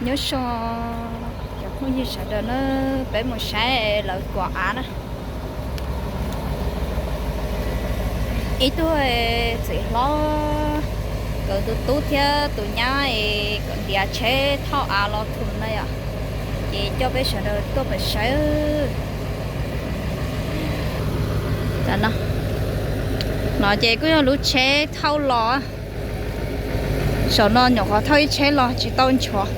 Nyob zoo cov phooj ywg sawv daws na, peb mus saib lawv kuam av na. Ib tug txiv hlob, nkawd tus tub thiab tus nyab es kom ntiav tsheb thauj av los thum na yom, ces coj peb sawv daws tuaj pem saib. No ces kuj yog lub tsheb thauj los. Saum no nyuam qhuav thauj ib tsheb los tsis tau nchuav.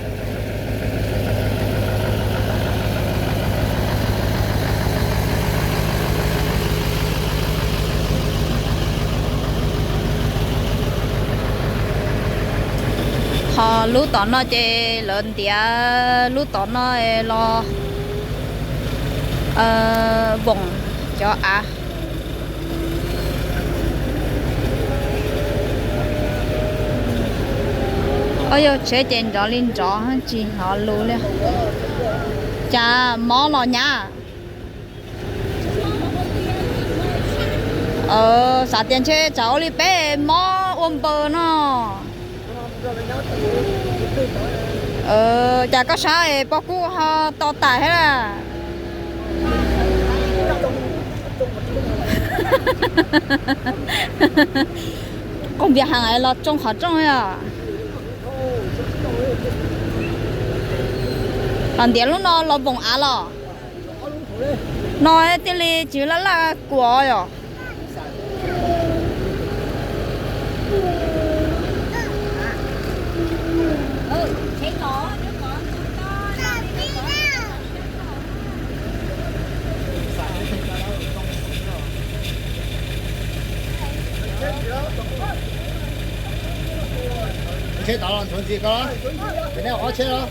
Ho lub tom no ces lawv ntiav lub tom no los voom cov av. Ob yog tsheb ces nrov li nrov tsis hnov lus li. Cas mob los nyab? Xav tias ntshe tsam ua li peb mob ua npaws no. Cas koj saib es pob kub ho to tas thiab lawm. Qos npias heev los tsoo qhov rooj os. Los ntiav lub no los voom av los. No thiaj li tsis laj laj kuam yom. Tsheb tod los ntxuav ntxiv ko, ces nej ob tsheb los.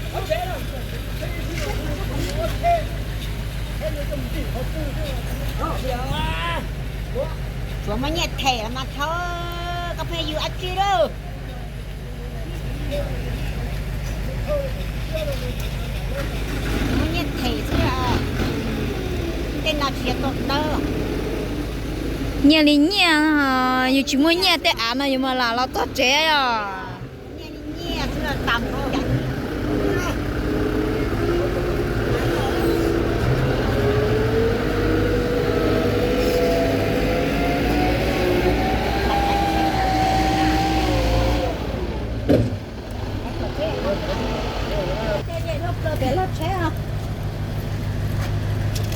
Tsuav muaj nyiaj them los mas thauj, koj pheej yus dab tsi lauj? Muaj nyiaj them xwb, tej no tsis yog tau dawb. Nyiaj li nyiaj, yus tsis muaj nyiaj tej av no yus mas lam los txog tsev os.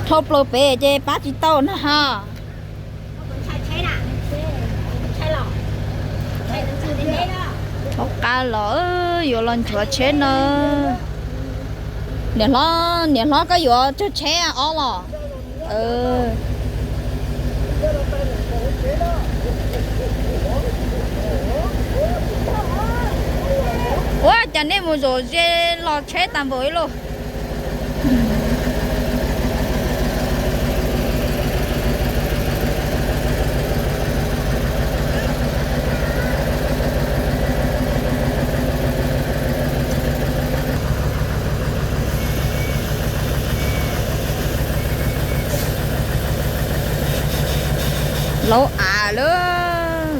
Thauj plaws pem ces pab tsis tau na ha. Thaub qab los yuav los nchuav tsheb no. Niam hlob, niam hlob koj yuav cog tsheb ob los? Ua cas nej mus zaum ze los tsheb tas npaum ib lus. Laub av lawm.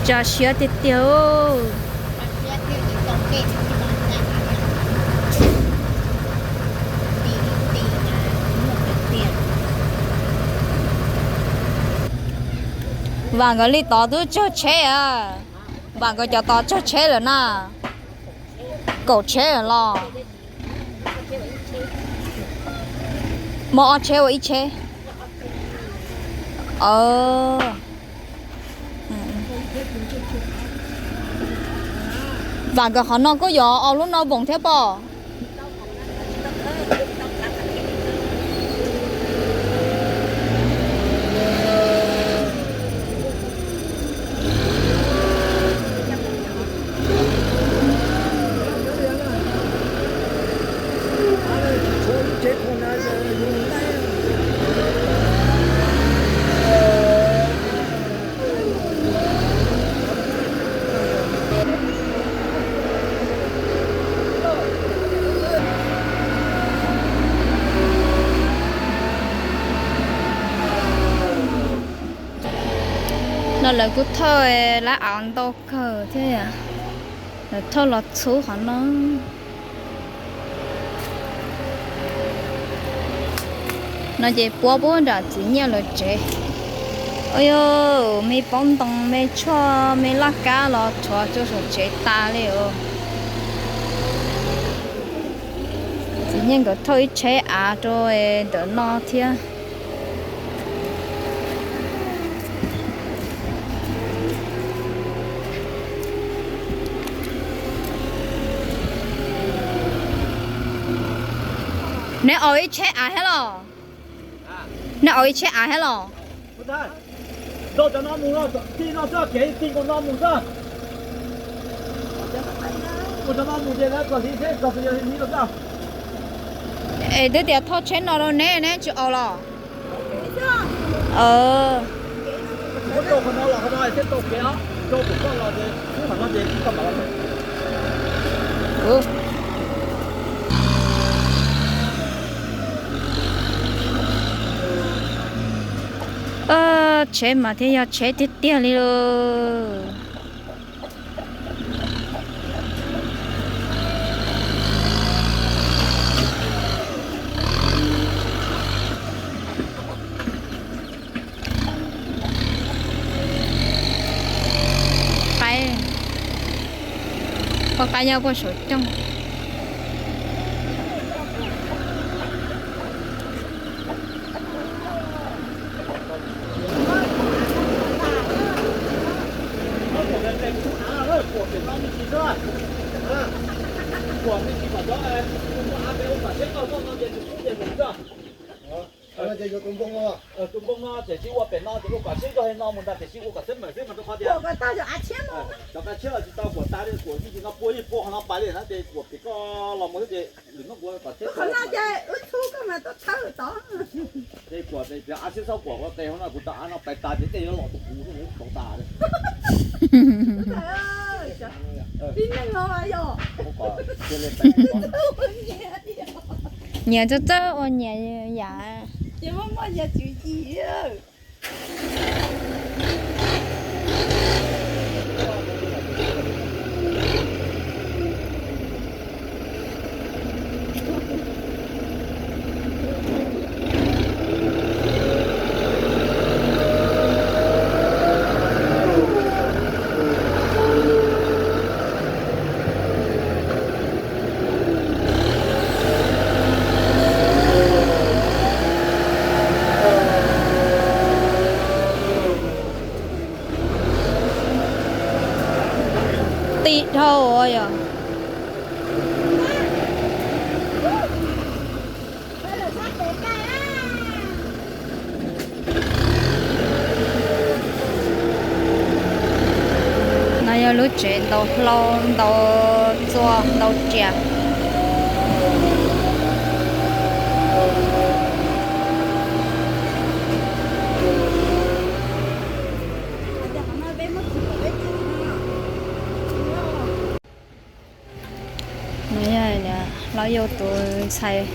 Tso siab tiag tiag. Vam nkawd li tod twb cog tsheb a. Vam nkawd cov tod cog tsheb lawm na. Kaum tsheb lawm los. Muaj ob tsheb ua ib tsheb. Vam nkawd qhov no kuj yuav ua lub no voos thiab pob. Lawv kuj thauj lab av ntau kawg thiab, lawv thauj los txhub qhov no. No ces puab pub nram txiv Nyiaj lawv tsev. Ua yog me pob ntoo, me tshuaj, me laj kab los rhuav rau saum tsev tas li os. Txiv Nyiaj nkawd thauj ib tsheb av rau ntawm no thiab. Neb aus ib tsheb av thiab los? Neb aus ib tsheb av thiab los? Es twb tias thauj tsheb no rau neb, neb tsis aus los? Tsheb mas thiaj yog tsheb tiag tiag li lauj. Qaib, poj qaib nyob puag saum rooj. Tus npoo no ces tsis ua pem no ces ua kom txhib zog li no mus ntag, tiam sis ua kom xeeb meem xwb mas rau qhov tias cov qab tshiab los tsis tau kuam tas li, kuam yeej tsis no puag yeej puag qhov no pais li na ces kuam pem koj los mus xwb ces lwm hnub kuv kom txhib qhov no ces wb txhub koj mas tuaj thawb tod. Ces kuam pem av xwb, txhob kuam ua tes hauv no, kuv tau av no pais tas ces dej yuav los tus kuv lub hauv tau tas li. Tib neeg los yog nyias txawj txawj ua nyias yam. Ces muaj muaj yam tswv yim. Ti dhau yog. No yog lub tsev ntaus hlau, ntaus txua, ntaus riam. No yog Lauj Yauj tus ntxhais,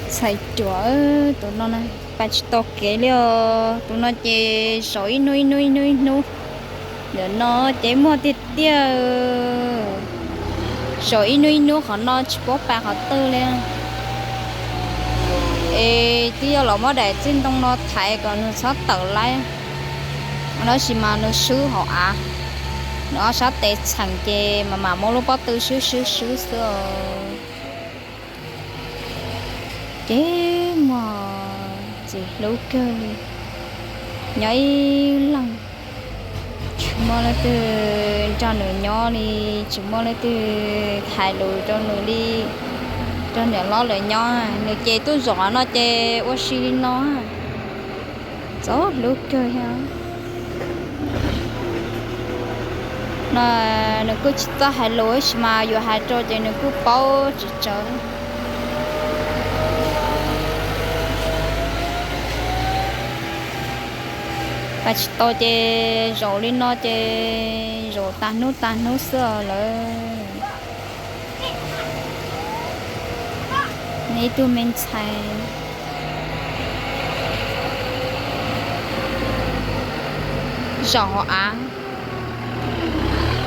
ntxhais ruam, tus no na, pais tsis tau kev li os. Tus no ces zaum ib hnub ib hnub ib hnub ib hnub. Ntawm no ces muaj tiag tiag, zaum ib hnub ib hnub qhov no tsis paub pais qhov twg li. Es twb yog los muab daim txiaj ntoo no thaiv kom nws txhob tawm lawm, tab sis mas nws swb hauv av, nws ob sab tes txheem ces mam mam muab lub pob tw swb swb swb xwb os. Ces muaj ntxim hlub kawg li, nyob ib leeg, tsis muaj leej twg nrog nws nyob li, tsis muaj leej twg hais lus rau nws li. Nrog niam hlob lawv nyob, nws ces tuaj zaum qhov no ces ua si li no, txaus hlub kawg thiab. No nws kuj tsis txawj hais lus tab sis mas yus hais rau ces nws kuj paub tsis tsawg. Pais tsis tau ces zaum li no ces zaum tag hnub tag hnub xwb os lawv. Ib tug me ntxhais. Zaum hauv av,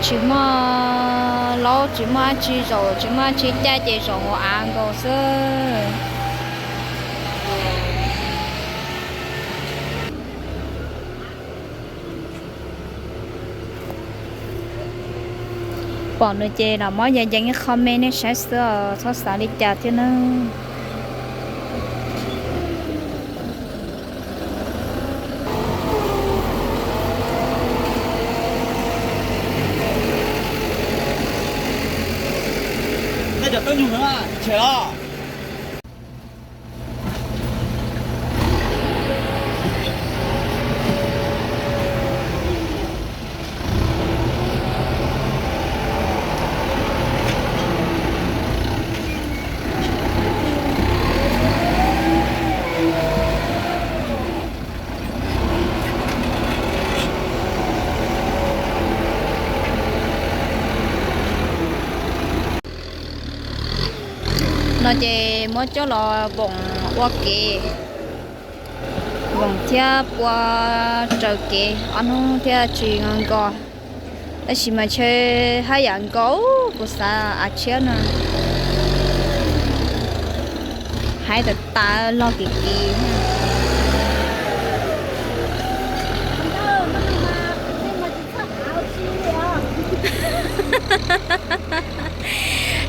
tsis muaj laub tsis muaj dab tsi zaum, tsis muaj dab tsi caij ces zaum hauv av nkaus xwb. Pom nws ces los muab yees yees ib qho me nej saib xwb os, txhob xav li cas thiab nawb. No ces muab coj los voom ua kev, voom thiab pua raws kev ob hnub thiaj tsis nkos. Tab sis mas ntshe haj yam nkos, kuv xav av tshiab no. Haib tas tas log kim kim.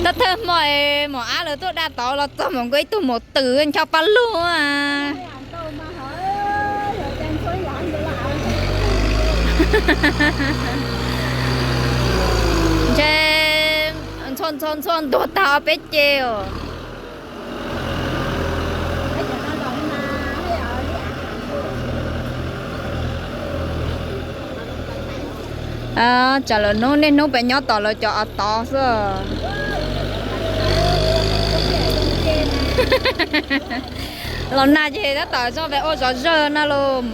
Thawj thawj hmo es maum ab lawv tuaj daj tod los txog mus nkaus ib tug maum twm ncho paj lug. Ntshe ntxhua ntxhua ntxhua ntuag tag ob peb ce os. Tsam lawv hnub niaj hnub pes nyob tom lawv cov av tod xwb. Los nag ces tab tom zoo pes ua zov zawg na los.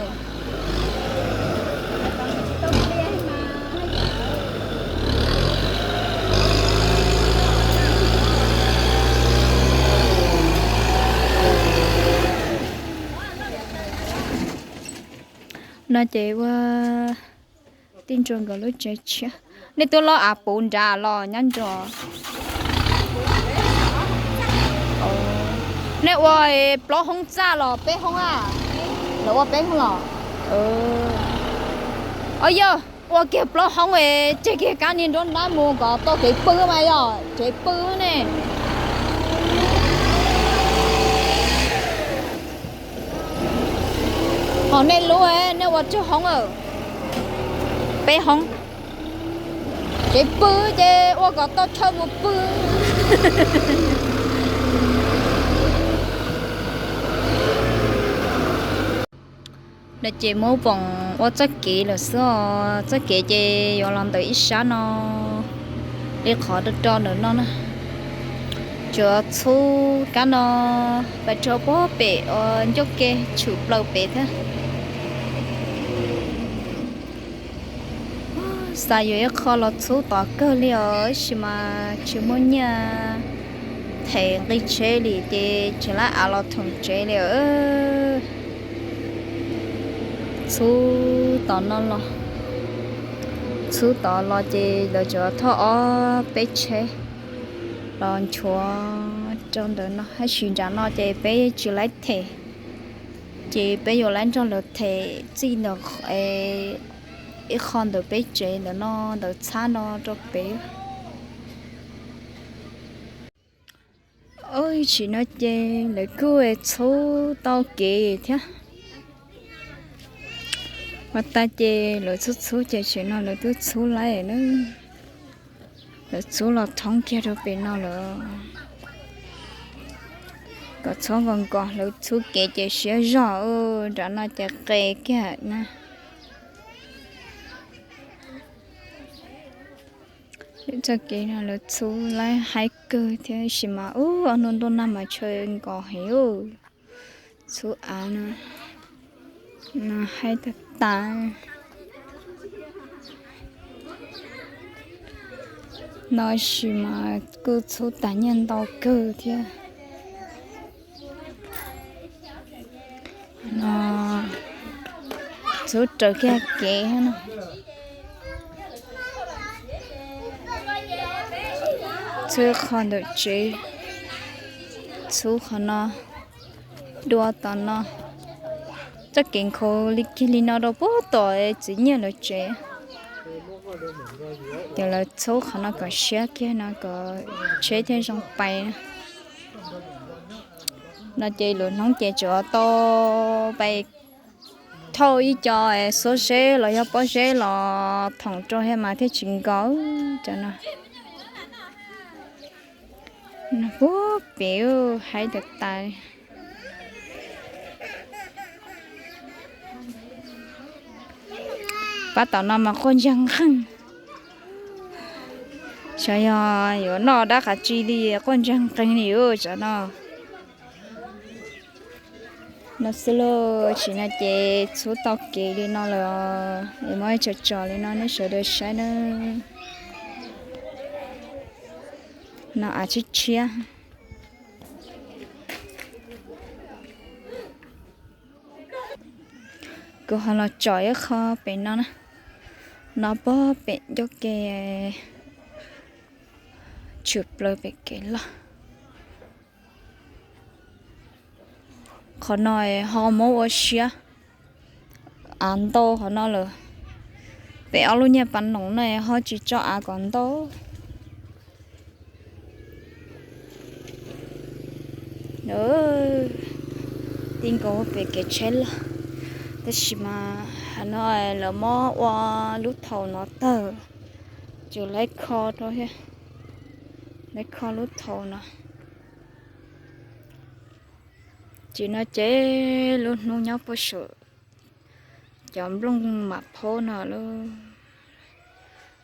No ces ua tij nrog nkawd lub tsev tshiab. Nej twb lob av puv nrad los nyob nrog. Nej ua plaub hoob txaj los peb hoob a? Lawv ua peb hoob los. Os yog ua kiag plaub hoob es tseg kiag kab niag nruab nrab mus kom tau kev pw mas yog tsev pw ne. Hos nej lub nej ua tsawg hoob? Peb hoob. Kev pw ces ua kom tau chaw mus pw. No ces muab voom ua txoj kev lawm xwb os. Txoj kev ces yuav los ntawm ib sab no, li qhov rau rau ntawm no na. Tsuas txhub kab no pais rau puag pem uas ncauj ke tshwm plaws pem thiab. Xav yuav ib qho los txhub tod kawg li os, tab sis mas tsis muaj nyiaj them nqi tsheb li ces tsis lab av los thoom tsev li. Txhub tod no los, txhub tod los ces lawv tsuas thauj ob peb tsheb los nchuav rau ntawm no, tab sis nram no ces peb tsis laib them, ces peb yuav laib nrog lawv them txij ntawm ib qho ntawm peb tsev ntawm no, ntawm txhab no rau pem. Ub, tam sim no ces lawv kuj txhub tau kev thiab. Ua tas ces lawv txhub txhub ces tam sim no lawv twb txhub laib na. Lawv txhub los thoob kiag rau pem no lawm. Kom txhub nkaus nkaus, lawv txhub kev ces siab zog, nram no ces qe kiag na. Txoj kev no lawv txhub laib haib kawg thiab, tab sis mas ub, ob hnub ntuj nag mas tshaw nkos heev. Txhub av no, no haib tag tas. No tab sis mas kuj txhub tas nyiaj ntau kawg thiab. No, Txhub raws kiag kev no. Txhub qhov ntawm tsev, txhub qhov no, dua tom no. Txoj kev nkhaus li kiag li no rau puag tom txiv Nyiaj lawv tsev. Ces lawv txhub qhov no kom siab kiag no kom tsheb thiaj zoo pais. No ces lwm hnub ces tsuas tau pais thauj ib co xuab zeb los yog pob zeb los thoom rau thiab mas thiaj tsis nkaus cov no. Puag pem haib tas tas. Pab tom no mas quaj ntsag nqeeg. Xyov yog yuav noj dab qas tsib li quaj ntsag nqeeg li yuav tsam no. No xwb lauj, tsis no ces txhub tau kev li no lawm. Es muab tso tso li no nej sawv daws saib nawb. No av tshiab tshiab. Kuv ho los tsom ib qho pem no na. No puag pem ncauj ke tshwm plaws pem kev loj. Qhov no ho muab ua siab av ntau qhov no lawm. Pem ob lub nyiaj pas noom no ho tsis tso av kom ntau. Ti nkaus pem kev tsheb loj. Tab sis mas no lawv muab ua lub thaum no tawg, ces lawv kho rau thiab, lawv kho lub thaum no. Ces no ces lub hnub nyob puag saum cov nplooj mam phaub no lawm.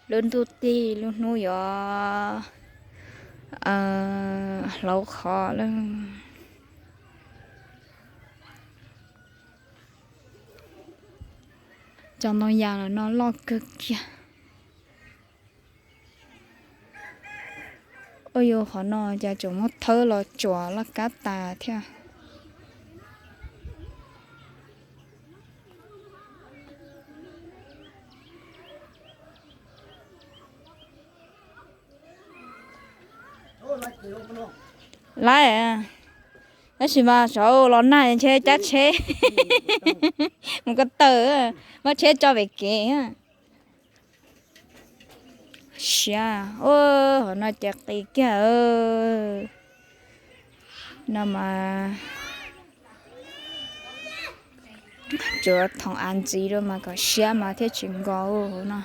Lub ntuj tig lub hnub yuav hlauv qhov lawm. Cov ntoo yas los no loj kawg kiag. Ua yus qhov no cas tseem muab thawb los tsuas laj kab tas thiab. Lawm, tab sis mas saud los nag ntshe cab tsheb mus ko taw, muab tsheb tso pem kev. Siab, hov no ces qis kiag. No mas tsuas thoom av ntxiv rau mas kom siab mas thiaj tsis nkaus hauv no.